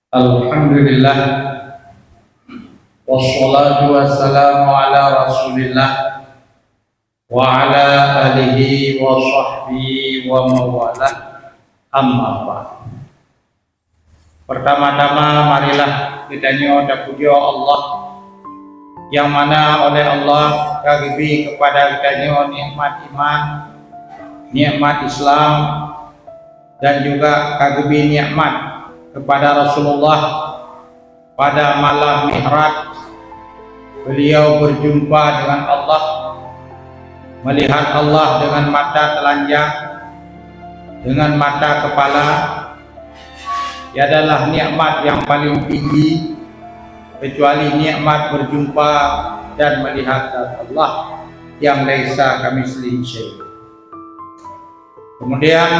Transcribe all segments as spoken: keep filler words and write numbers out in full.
Alhamdulillah. Wassalatu wassalamu ala Rasulillah wa ala alihi wa sahbihi wa mawalah. Amma ba'd. Pertama-tama, marilah geutanyoe tapujoe Allah, nyang mana oleh Allah ka geubri keupada geutanyoe nikmat iman, nikmat Islam, dan juga ka geubri nikmat keupada Rasulullah pada malam Mi'raj. Beliau berjumpa dengan Allah, melihat Allah dengan mata telanjang, dengan mata kepala. Ia adalah nikmat yang paling tinggi, kecuali nikmat berjumpa dan melihat zat Allah yang laisa kamitslihi syai'. Kemudian,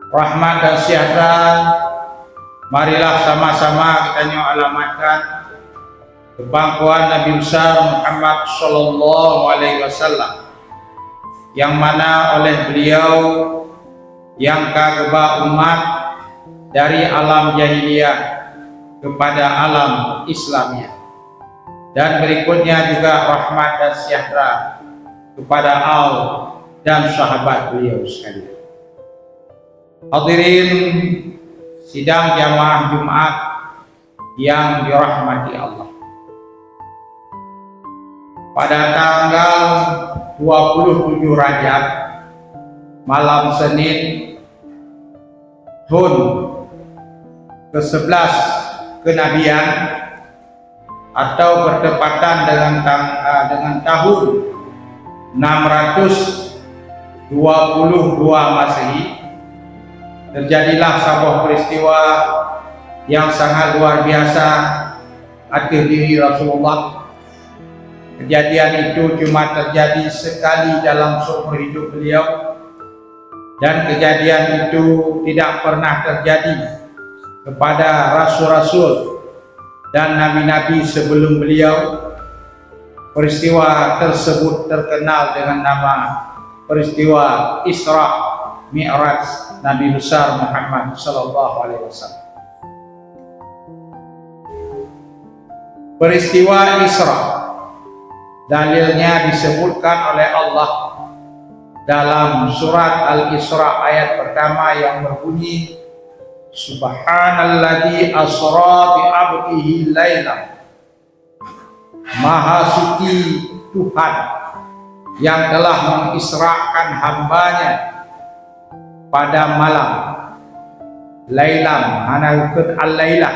rahmat dan sejahtera marilah sama-sama geutanyoe alamatkan keu pangkuan Nabi Besar Muhammad sallallahu alaihi wasallam, nyang mana oleh beliau nyang ka geuba umat dari alam jahiliyah keupada alam Islamiah. Dan berikutnya juga rahmat dan sejahtera keupada al dan sahabat beliau sekalian. Hadirin sidang jamaah Jumat yang dirahmati Allah. Pada tanggal dua puluh tujuh Rajab, malam Senin, thon keu seublaih kenabian, atau bertepatan dengan tang-, ah, dengan tahun enam ratus dua puluh dua Masehi, terjadilah saboh peristiwa yang sangat luar biasa ateueh diri Rasulullah. Kejadian itu cuma terjadi sekali dalam seumur hidup beliau, dan kejadian itu tidak pernah terjadi kepada rasul-rasul dan nabi-nabi sebelum beliau. Peristiwa tersebut terkenal dengan nama peristiwa Isra Mi'raj Nabi Besar Muhammad sallallahu alaihi wasallam. Peristiwa Isra dalilnya disebutkan oleh Allah dalam surat Al-Isra ayat pertama yang berbunyi, "Subhanalladzi asra bi abdihi lailan." Maha suci Tuhan yang telah mengisrakan hamba-Nya pada malam. Lailam, hana geukheun al-lailah.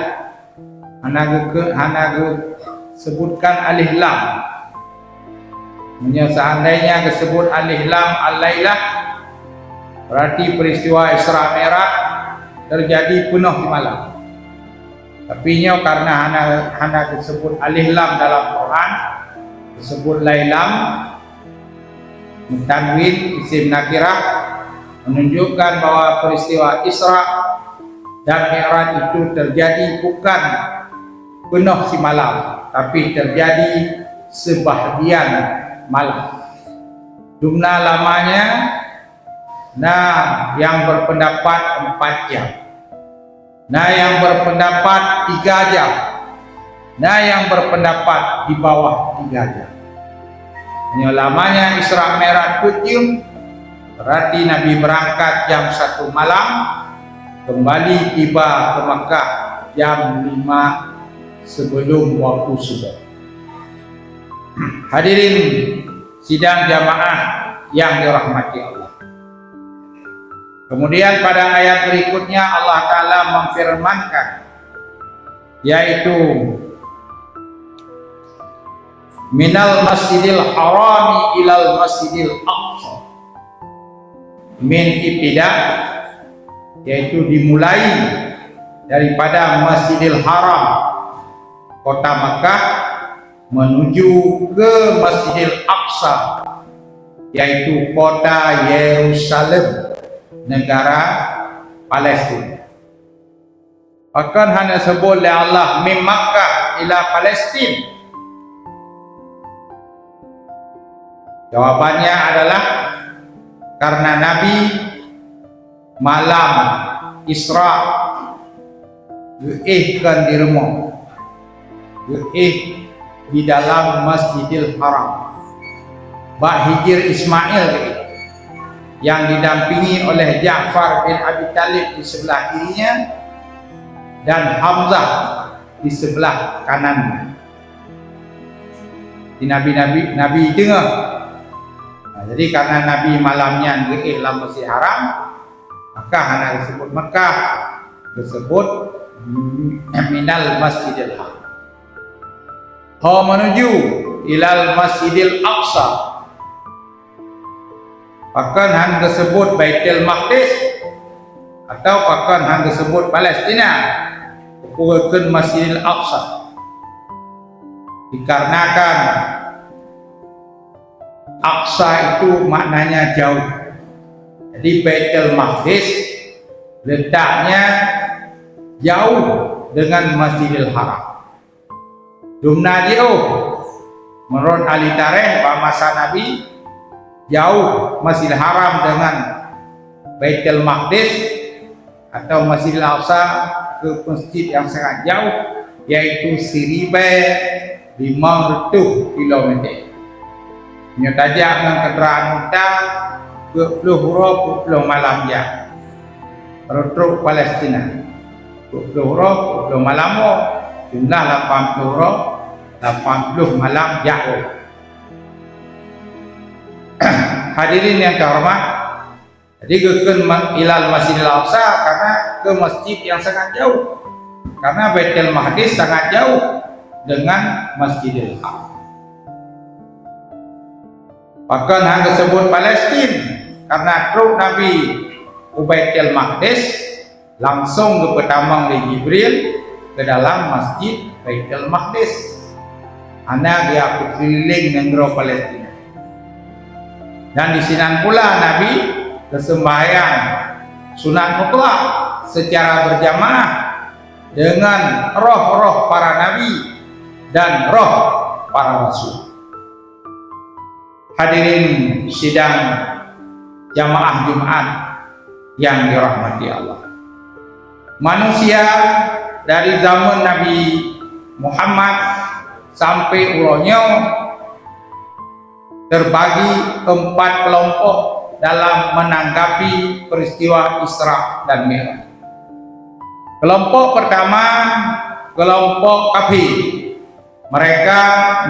Hana geukheun, hana geusebutkan alif lam. Meunyoe seandainya geusebut alif lam al-lailah, berarti peristiwa Isra Mi'raj terjadi peunoh simalam. Tapi nyoe karena hana, hana geusebut alif lam dalam Quran, geusebut lailam, meutanwin, isim nakirah, menunjukkan bahwa peristiwa Isra dan Mi'raj itu terjadi bukan peunoh simalam, tapi terjadi sebahagian malam. Dumna lamanya, na nyang berpendapat empat jam. Na nyang berpendapat tiga jam, na nyang berpendapat di bawah tiga jam. Meunyoe lamanya Isra Mi'raj peuet jeuem, berarti Nabi beurangkat jam satu malam, keumbali tiba keu Makkah jam lima sebelum waktu suboh. Hadirin sidang jamaah yang dirahmati Allah. Kemudian pada ayat berikutnya Allah Ta'ala memfirmankan, yaitu, "Minal masjidil harami ilal masjidil aqsa." Min ibtida, yaitu dimulai daripada Masjidil Haram, kota Makkah, menuju ke Masjidil Aqsa, yaitu kota Yerusalem, negara Palestina. Pakon hana seubut lé Allah min Makkah ila Palestin? Jawabannya adalah karena Nabi malam Isra geuéh kon di rumoh, geuéh di dalam Masjidil Haram. Bak Hijir Ismail geuéh, yang didampingi oleh Ja'far bin Abi Thalib di sebelah kirinya dan Hamzah di sebelah kanannya. Di Nabi-Nabi, Nabi teungoh. Nah, jadi karena Nabi malam nyan geuéh lam Masjid Haram, maka hana disebut Mekah, disebut minal Masjidil Haram. Ho menuju ilal Masjidil Aqsa. Pakon han geusebut Baitul Maqdis, atau pakon han geusebut Palestina, geukheun Masjidil Aqsa? Dikarenakan Aqsa itu maknanya jauh. Jadi Baitul Maqdis letaknya jauh dengan Masjidil Haram. Dumna jiôh, menurut ahli tarikh, bak masa Nabi, jauh Masjidil Haram dengan Baitul Maqdis atau Masjidil Aqsa ke masjid yang sangat jauh, yaitu siribèe limong reutôh kilometer. Nyoe tajak ngon kenderaan unta, peuet ploh uroe, peuet ploh malam jak. Baru trok Palestina. Peuet ploh uroe, peuet ploh malam woe, jumlah lapan ploh uroe, lapan ploh malam jak woe. Hadirin yang terhormat, jadi geukheun ma-, ilal Masjidil Aqsa karena ke masjid yang sangat jauh. Karena Baitul Maqdis sangat jauh dengan Masjidil Haram. Pakon han geusebut Palestin, karena trok Nabi u Baitul Maqdis, langsong geupeutamong lé Jibril ke dalam Masjid Baitul Maqdis. Hana geupeukeulileng nanggroe Palestina. Dan di sinan pula Nabi geuseumbahyang sunat mutlak secara berjamaah dengan roh-roh para nabi dan roh para rasul. Hadirin sidang jamaah Jumat yang dirahmati Allah. Manusia dari zaman Nabi Muhammad sampai uroe nyoe terbagi empat kelompok dalam menanggapi peristiwa Isra dan Mi'raj. Kelompok pertama, kelompok kafir. Mereka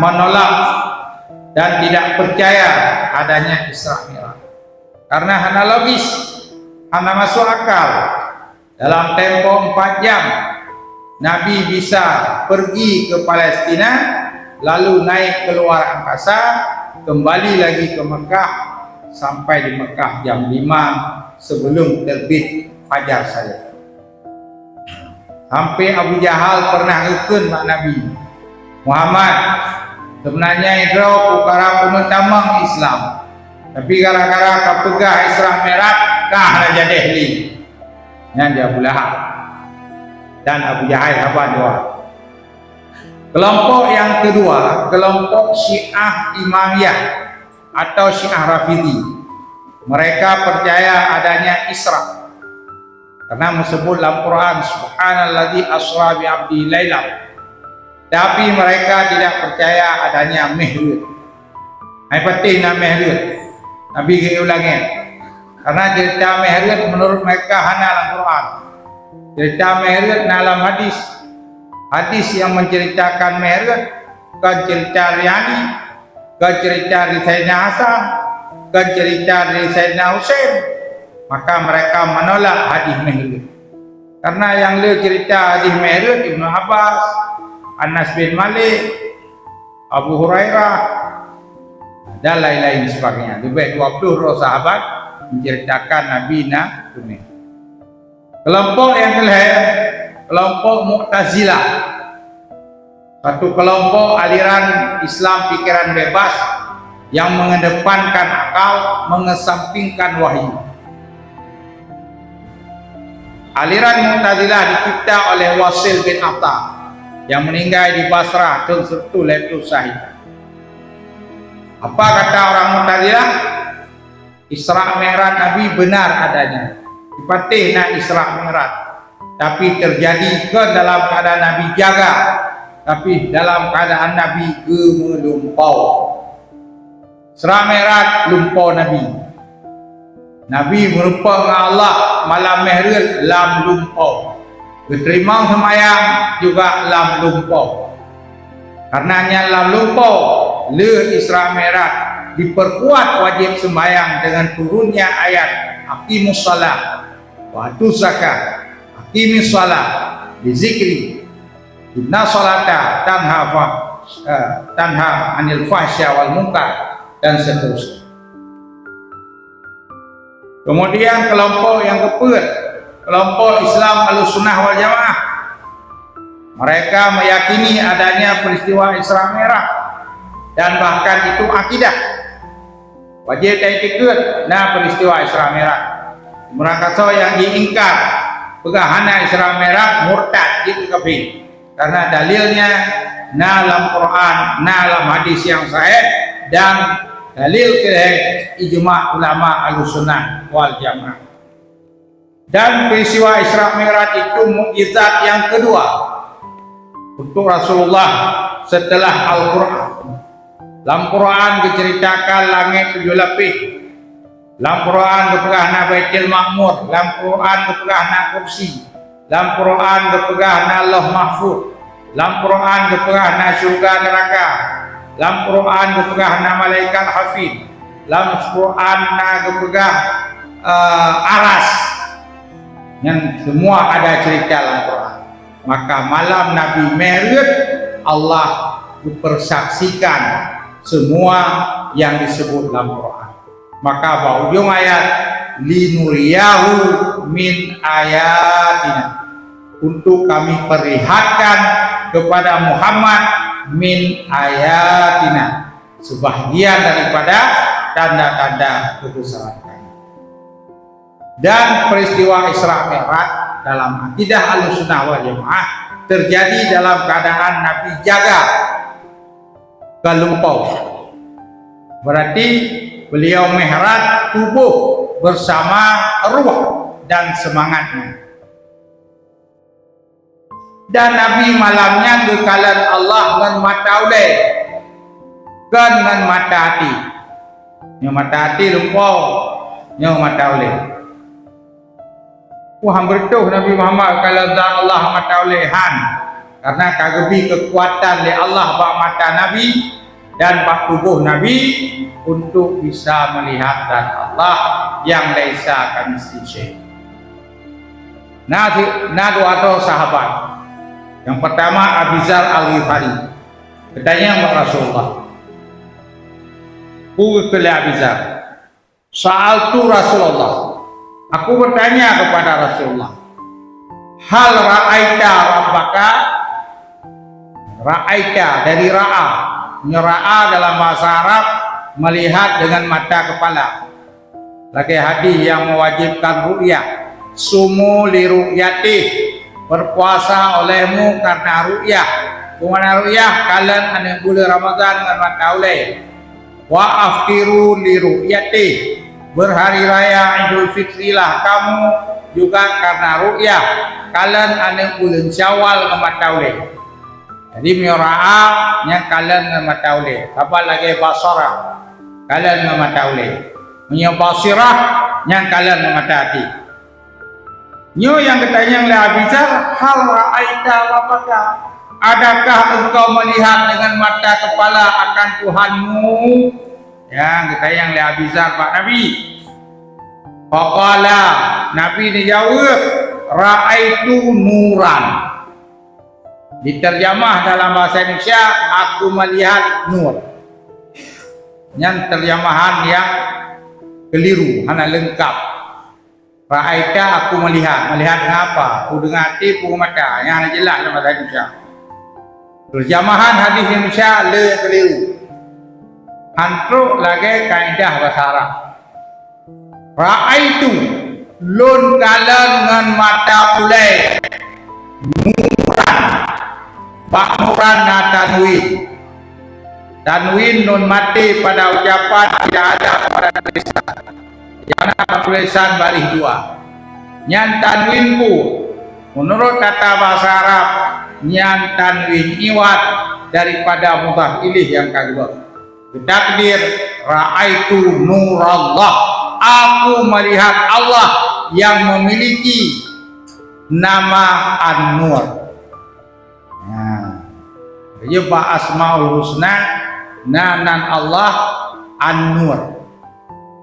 menolak dan tidak percaya adanya Isra Mi'raj. Karena hana logis, hana masuk akal. Dalam tempo empat jam, Nabi bisa pergi ke Palestina, lalu naik ke luar angkasa, kembali lagi ke Mekah, sampai di Mekah jam lima sebelum terbit fajar saja. Sampai Abu Jahal pernah geukheun bak Nabi, "Muhammad, sebenarnya droe peukara peuneutamong Islam, tapi gara-gara ka peugah Isra Mi'raj, kah na jadeh lé." Nyan di Abu Lahab dan Abu Jahal haba dua. Kelompok yang kedua, kelompok Syiah Imamiyah atau Syiah Rafidhi. Mereka percaya adanya Isra. Karena meusebut lam Quran, "Subhanalladzi asra bi abdi lailan." Tapi mereka tidak percaya adanya Mi'raj. Hai patéh na Mi'raj. Nabi geuyue langét. Karena cerita Mi'raj menurut mereka hana lam Quran. Cerita Mi'raj na lam hadis. Hadis yang menceritakan Mi'raj bukan cerita dari Ali, bukan cerita dari Sayyidina Hasan, bukan cerita dari Sayyidina Husain. Maka mereka menolak hadis Mi'raj. Karena yang le cerita hadis Mi'raj Ibnu Abbas, Anas bin Malik, Abu Hurairah, dan lain-lain sebagainya. Lebih dua puluh droe sahabat menceritakan Nabi na keu Mi'raj. Kelompok yang kelhèe, kelompok Mu'tazilah. Satu kelompok aliran Islam pikiran bebas yang mengedepankan akal, mengesampingkan wahyu. Aliran Mu'tazilah dicipta oleh Wasil bin Ata yang meninggai di Basrah tahun seratus lima puluh Hijrah. Apa kata orang Mu'tazilah? Isra Mi'raj Nabi benar adanya. Dipatéh na Isra Mi'raj. tapi teujadi kon dalam keuadaan Nabi jaga, tapi dalam keuadaan Nabi geumeulumpoe. Isra Mi'raj lumpoe Nabi. Nabi meurumpok ngon Allah malam Mi'raj lam lumpoe. Geuteurimong seumayang juga lam lumpoe. Karena nyan lam lumpoe, lheueh Isra Mi'raj, diperkuat wajib sembahyang dengan turunnya ayat, "Aqimus shalah, wa atuz zakah, aqimis shalah, li zikri, inna shalata tanha fa-, eh, tanha anil fahsya wal munkar," dan seterusnya. Kemudian kelompok yang keempat, kelompok Islam Ahlussunnah wal Jamaah. Mereka meyakini adanya peristiwa Isra Mi'raj dan bahkan itu akidah. Wajib taiktikeuet na peristiwa Isra Mi'raj. Meurakasoe nyang jiingkar, peugah hana Isra Mi'raj, murtad, jeuet keu kafé. Karena dalilnya na lam Quran, na lam hadis nyang sahih, dan dalil keu lhèe ijma ulama Ahlussunnah wal Jamaah. Dan peristiwa Isra Mi'raj itu mukjizat yang kedua untuk Rasulullah setelah Al-Quran. Lam Quran geuceuritakan langét tujoh lapéh. Lam Quran geupeugah na Baitul Ma'mur, lam Quran geupeugah na kursi, lam Quran geupeugah na Lauh Mahfuz, lam Quran geupeugah na syeuruga neuraka, lam Quran geupeugah na malaikat hafid, lam Quran na geupeugah, eh, aras. Nyan semua ada cerita lam Quran. Maka malam Nabi Mi'raj, Allah mempersaksikan semua yang disebut dalam Quran. Maka bak ujung ayat, "Linuriyahu min ayatina." Untuk kami perlihatkan kepada Muhammad min ayatina, sebahagian daripada tanda-tanda kebesaran kami. Dan peristiwa Isra Mi'raj dalam akidah Ahlussunnah wal Jamaah terjadi dalam keadaan Nabi jaga keu lumpoe. Berarti beliau mi'raj tuboh bersama ruh dan semangatnya. Dan Nabi malam nyan geukalon Allah ngon mata ulèe, kon ngon mata até. Nyoe mata até lumpoe, nyoe mata ulèe. Wah, han beureutoh Nabi Muhammad geukalon zat Allah mata ulèe, han, karena ka geubri keukuatan lé Allah bak mata Nabi dan bak tuboh Nabi untuk bisa melihat zat Allah yang laisa kamitslihi syai'. Na, na dua droe sahabat. Nyang pertama Abi Dzar Al-Ghifari. Geutanyong bak Rasulullah. Peue geukheun lé Abi Dzar? Sa'altu Rasulullah. Aku bertanya kepada Rasulullah. Hal ra'aita rabbaka? Ra'aita dari ra'a. Nyoe ra'a dalam bahasa Arab melihat dengan mata kepala. Lagèe hadis nyang mewajibkan ru'yah, "Sumu li ru'yatih," berpuasa olehmu karena ru'yah. Peue makna ru'yah? Kalon aneuk buleuen Ramadhan ngon mata ulèe. "Wa aftiru li ru'yatih," berhari raya Idul Fitri lah kamu juga karena ru'yah, kalon aneuk buleuen Syawal ngon mata ulèe. Jadi, meunyoe ra'a nyan kalon ngon mata ulèe, saban lagèe basara, kalon ngon mata ulèe. Meunyoe basirah nyan kalon ngon mata até. Nyoe nyang geutanyong lé Abi Dzar, "Hal ra'aita rabbaka? Adakah engkau melihat dengan mata kepala akan Tuhanmu?" Nyang geutanyong lé Abi Dzar bak Nabi. Faqala, Nabi neujaweueb, "Ra'aitu nuran." Diterjemah dalam bahasa Indonesia, "Aku melihat nur." Nyan terjemahan yang keliru, hana lengkap. Ra'aita, aku melihat. Melihat dengan apa? Peue deungon até, peue deungon mata. Nyan hana jeulaih dalam bahasa Indonesia. Terjemahan hadis Indonesia le keliru. Han trok lagèe kaedah bahasa Arab. Ra'aitu, lôn kalon ngon mata ulèe, nuran, bak nuran na tanwin. Tanwin nun maté pada ucapan tidak ada pada tulisan. Nyang na bak tulisan baréh dua. Nyan tanwin peue? Meunurot tata bahasa Arab, nyan tanwin iwad daripada mudhaf ilaih nyang ka geubeuet. Geutakdir, "Ra'aitu nurallah." Aku melihat Allah yang memiliki nama An-Nur. Nah, jadi bak Asmaul Husna na nan Allah An-Nur.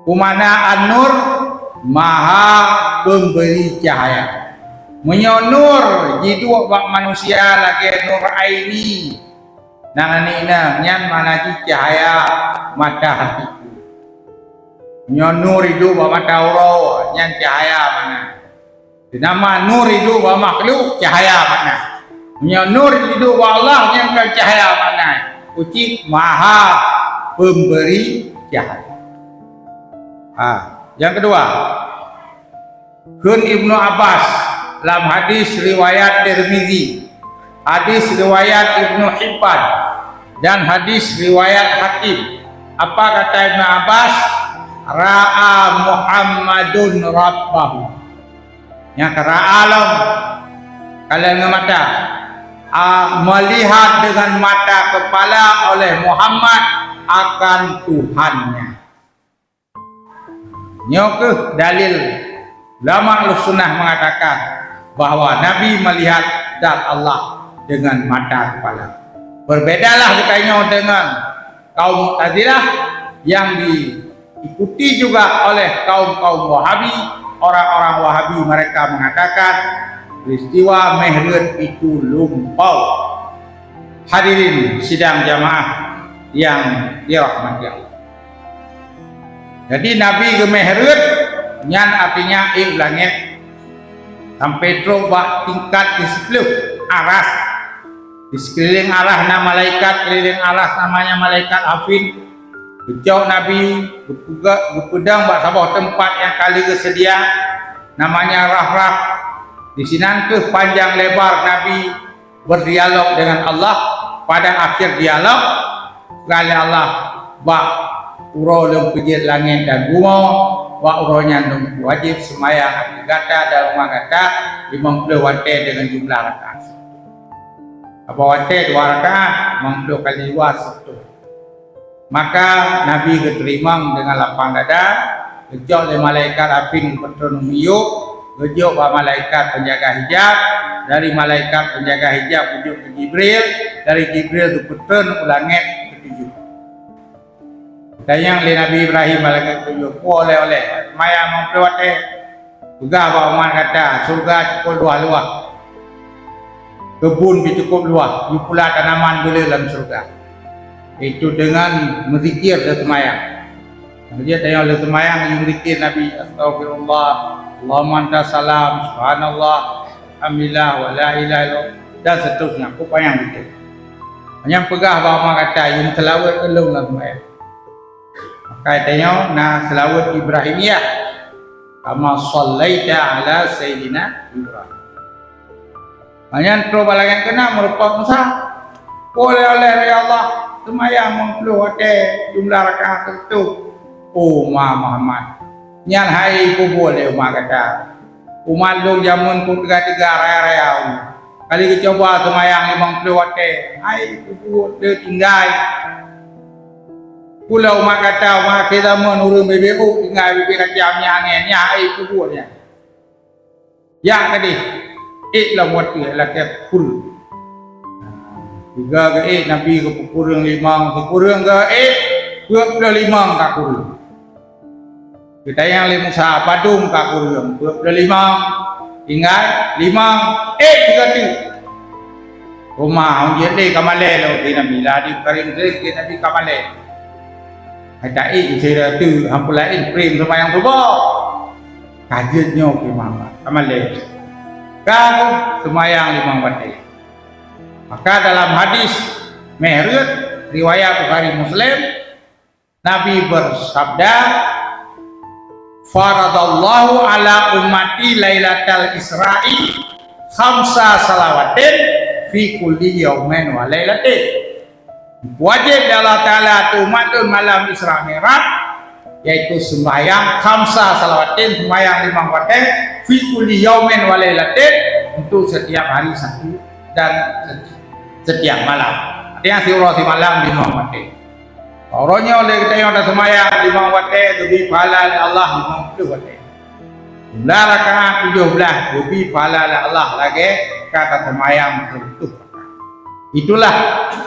Peumana An-Nur, Maha Peumbri Cahya. Meunyoe nur jiduek bak manusia lagée nur aini, nan aneuk inong, nyan makna jih cahya mata hati. Meunyoe nur jiduek bak mata uroe, nyan cahya makna. Nama nur jiduek bak makhluk, cahya makna. Meunyoe nur jiduek bak Allah, nyan kon cahya makna. Cit Maha Peumbri Cahya. Ha, nyang keudua, kheun Ibnu Abbas lam hadis riwayat Tirmizi, hadis riwayat Ibnu Hibban, dan hadis riwayat Hakim. Apa kata Ibnu Abbas? "Ra'a Muhammadun Rabbahu." Nyang ka ra'a lom, kalon ngon mata. A, melihat dengan mata kepala oleh Muhammad akan Tuhannya. Nyoe keuh dalil ulama Ahlussunnah mengatakan bahwa Nabi melihat zat Allah dengan mata kepala. Berbedalah geutanyoe dengan kaum Mu'tazilah yang diikuti juga oleh kaum-kaum Wahabi. Orang-orang Wahabi mereka mengatakan peristiwa Mi'raj itu lumpau. Hadirin sidang jamaah yang dirahmati Allah. Jadi Nabi geumi'raj nyan artinya ék u langét sampai trok bak tingkat di sepuluh aras. Di sekeliling aras na malaikat, keliling aras namanya malaikat hafid. Geucok Nabi, geupeugah, geupeudong bak saboh teumpat nyang ka lheueh geuseudia, namanya Rahrah. Di sinan keuh panjang lebar Nabi berdialog dengan Allah. Pada akhir dialog, kheun lé Allah, "Bak uroe Lôn peujeuet langét dan bumoe, bak uroe nyan Lôn wajéb seumayang ateueh gata dan umat gata limong ploh watée deungon jumlah rakaat." Saboh watée dua rakaat, limong ploh kali dua seratus. Maka Nabi geuteurimong deungon lapang dada, geujok lé malaikat hafid geupeutreun u miyueb, geujok bak malaikat peunjaga hijab, dari malaikat peunjaga hijab geujok keu Jibril, dari Jibril geupeutreun u langét keutujoh. Geutanyong lé Nabi Ibrahim alaihissalam, "Peue oleh-oleh?" "Seumayang limong ploh watée." Peugah bak umat gata, syeuruga cukôp luwah-luwah. Keubun pih cukôp luwah, yue pula tanaman beuleueh lam syeuruga. Itu deungon meuzikir dan seumayang. Jadi, tanyoe lheueh seumayang, yue meuzikir Nabi, "Astaghfirullah, Allahumma anta salam, subhanallah, alhamdulillah, wa la ilaha illallah," dan seterusnya. Peue panyang zikir. Hanya peugah bak umat gata, yue meuseulaweuet keu lôn lam seumayang. Maka tanyoe na seulaweuet Ibrahimiyah. "Kama shallaita ala Sayyidina Ibrahim." Nyan trok bak langét keunan meurumpok Musa. "Peue oleh-oleh, ya Allah, seumayang limong ploh watée jumlah rakaat seratus." "Oh, ma Muhammad, nyan han ipeubuet lé umat gata. Umat lôn jameun keu teuga-teuga raya-raya uroe. Kali geucuba seumayang limong ploh watée, han ipeubuet, lé tinggai. Pula umat gata, umat akhé zaman, ureuëng bébé ôk tinggai, bébé kacang, nyan angén, nyan han ipeubuet nyan. Jak keudeh, ék lam watée lakée kureueng." Sigoe geuék, Nabi geupeukureueng limong, sikureueng geuék, peuet ploh limong ka kureueng. Geutanyong lé Musa, "Padum ka kureueng?" "Peuet ploh limong." "Tinggai limong." "Ék sigoe teuk." "Teuma han jeuet lé, ka malée lom," kheun Nabi, "laju karing-karing," kheun Nabi, "ka malée." "Hai taék sigoe teuk, han peue laén, prem seumayang suboh." "Ka jeuet nyoe," kheun Muhammad, "ka malée." Ka seumayang limong watée. Maka dalam hadis Mi'raj riwayat Bukhari Muslim, Nabi bersabda, "Faradallahu ala ummati lailatal Isra'i khamsa salawatin fi kulli yaumin wa lailatin." Wajéb lé Allah Taala ateueh umat lôn malam Isra Mi'raj, yaitu sembahyang khamsa salawatin, sembahyang limong watée, fi kulli yaumin wa lailatin, untuk setiap hari satu dan seti-, setiap malam. Artinya, siuroe simalam limong watèe. Uroe nyoe lé geutanyoe taseumayang limong watèe, geubri pahala lé Allah limong ploh watèe. Jumlah rakaat tujoh blaih, geubri pahala lé Allah lagèe ka taseumayang seratus rakaat. Itulah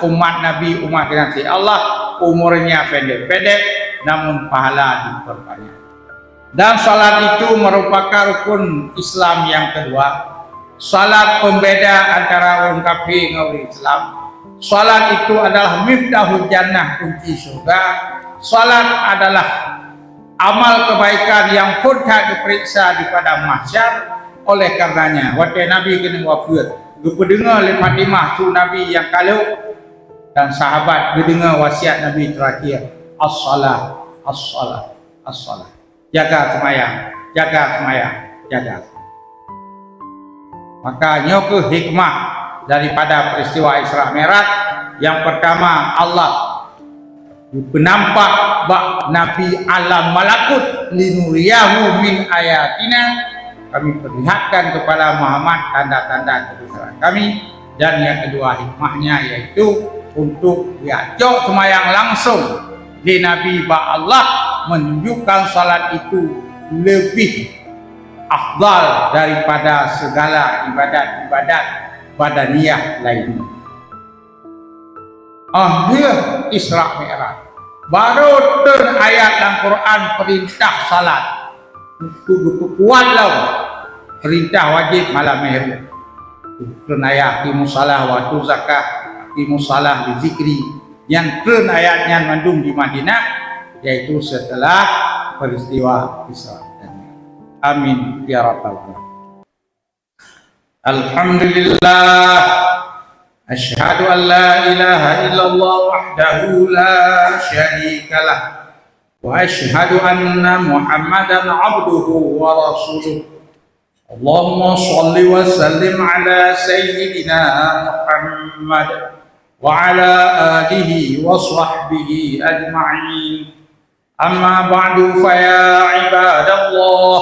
umat Nabi, umat keuneuk Allah, umurnya pendek-pendek, namun pahala diperbanyak. Dan salat itu merupakan rukun Islam yang kedua. Salat pembeda antara orang kafir dengan orang Islam. Salat itu adalah miftahul jannah, kunci surga. Salat adalah amal kebaikan yang phôn that diperiksa di padang mahsyar. Oleh karenanya, watèe Nabi keuneuk wafeuet, geupeudeungoe lé Fatimah su Nabi nyang ka lheueh, dan sahabat geudeungoe wasiat Nabi terakhir, "As-shalah, as-shalah, as-shalah." Jaga seumayang, jaga seumayang, jaga. Maka nyoe keuh hikmah daripada peristiwa Isra Mi'raj. Yang pertama, Allah geupeunampak bak Nabi alam malakut, "Linuriyahu min ayatina," kami perlihatkan kepada Muhammad tanda-tanda kebesaran kami. Dan yang kedua hikmahnya yaitu untuk diajok seumayang langsung lé Nabi bak Allah, menunjukkan salat itu lebih afdal daripada segala ibadat-ibadat badaniyah lainnya. Ah, dia Isra Mi'raj. Baru turun ayat dalam Quran perintah salat. Itu geupeurkuat lom perintah wajib malam Mi'raj. Turun ayat, "Aqimus shalah wa atuz zakah, aqimus shalah li zikri." Nyang turun ayat nyan mandum di Madinah, yaitu setelah peristiwa Isra dan Mi'raj. Amin ya rabbal alamin. Alhamdulillah. Asyhadu an la ilaha illallah wahdahu la syarika lah. Wa asyhadu anna Muhammadan abduhu wa rasuluh. Allahumma shalli wa sallim ala sayyidina Muhammad wa ala alihi wa sahbihi ajma'in. Amma ba'du, fa ya ibadallah,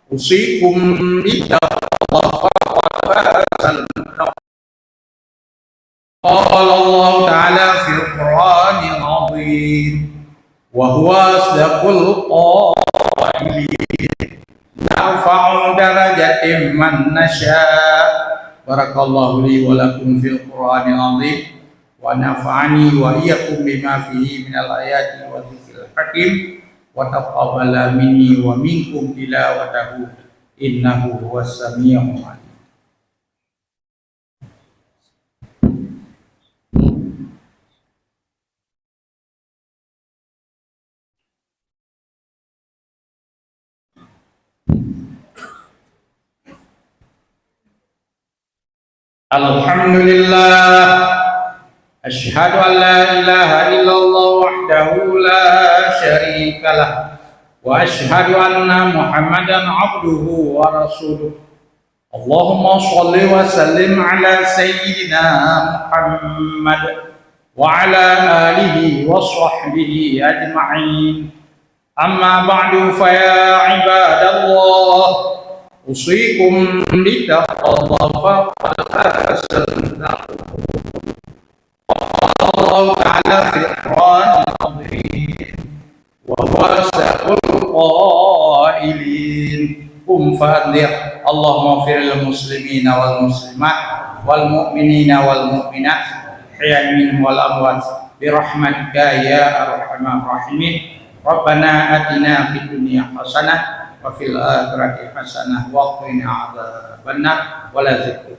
usikum bitaqwallah faqad fazal muttaqun. Qala Allah Ta'ala fil Qur'anil Azim, wa huwa asdaqul qailin, narfa'u darajatin man nasha. Barakallahu li wa lakum fil Qur'anil Azim, wa nafa'ani wa iyyakum bima fihi minal ayati wa dzikril hakim, wa taqabbala minni wa minkum tilawatahu, innahu huwas sami'ul alim. Alhamdulillah. Asyhadu an la ilaha illallah wahdahu la syarika lah. Wa asyhadu anna Muhammadan abduhu wa rasuluh. Allahumma shalli wa sallim ala sayyidina Muhammad wa ala alihi wa sahbihi ajma'in. Amma ba'du, fa ya ibadallah, usikum bitaqwallah faqad fazal muttaqun. Qala Allahu Ta'ala fil Qur'anil Azim, wa huwa asdaqul qailin. Qum fa anzir. Allahumma ighfir lil muslimina wal muslimat, wal mu'minina wal mu'minat, ahya'i minhum wal amwat, bi rahmatika ya arhamar rahimin. Rabbana atina fid dunya hasanah, wa fil akhirati hasanah, wa qina adzabannar. Wa la dzikru